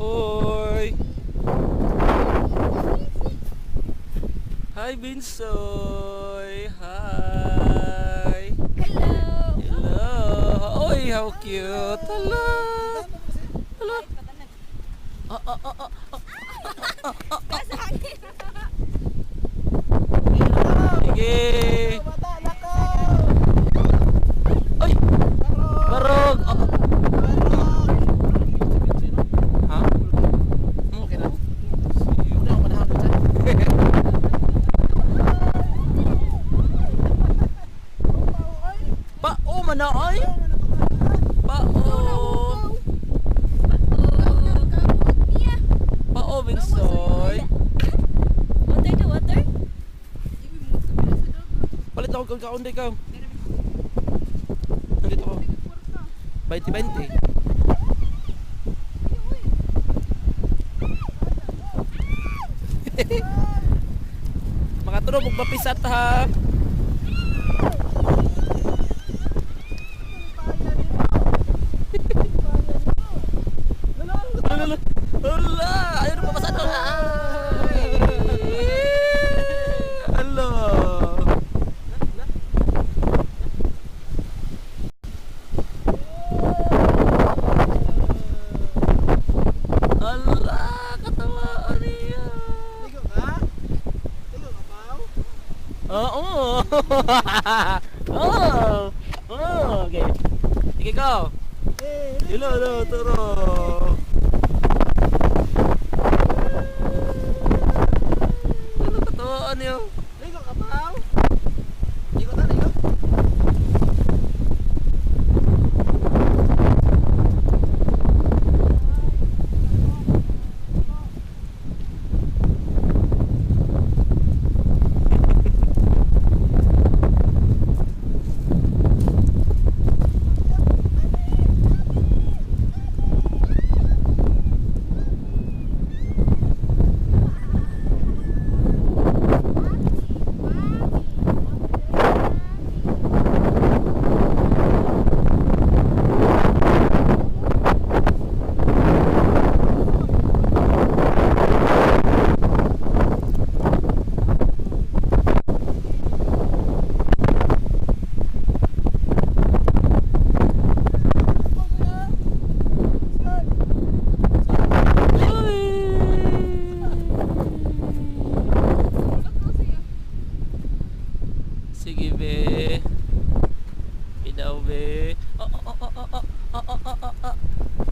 Oy. Hi, Binsoy. Hi. Hello. Hello. Oy, how cute. Hello. Hello. Oh, oh, oh, oh, oh. Kasangin. Sige. Oy, barog. Oh. Ha? Okay na. Hindi ako manahan dyan. Pao man na ay. Pao. Pao, Binsoy. Water to water? Palit ako kang kaunday ka. Nandito ko. 20-20. Makatulog, magpapisat ha. Hala, hala, ayaw na papasat. Hala. Hala, katawaan niya. Ligo ka? Ligo ka, Pao? Oo. Oo. Oo, okay. Sige, go. Eh, Hello, hello, turo. Ano katawaan niyo? Ligo ka, Pao? Ligo ta, ligo. Sige, be. Idaw, be. Oh, oh, oh, oh, oh, oh, oh, oh, oh, oh.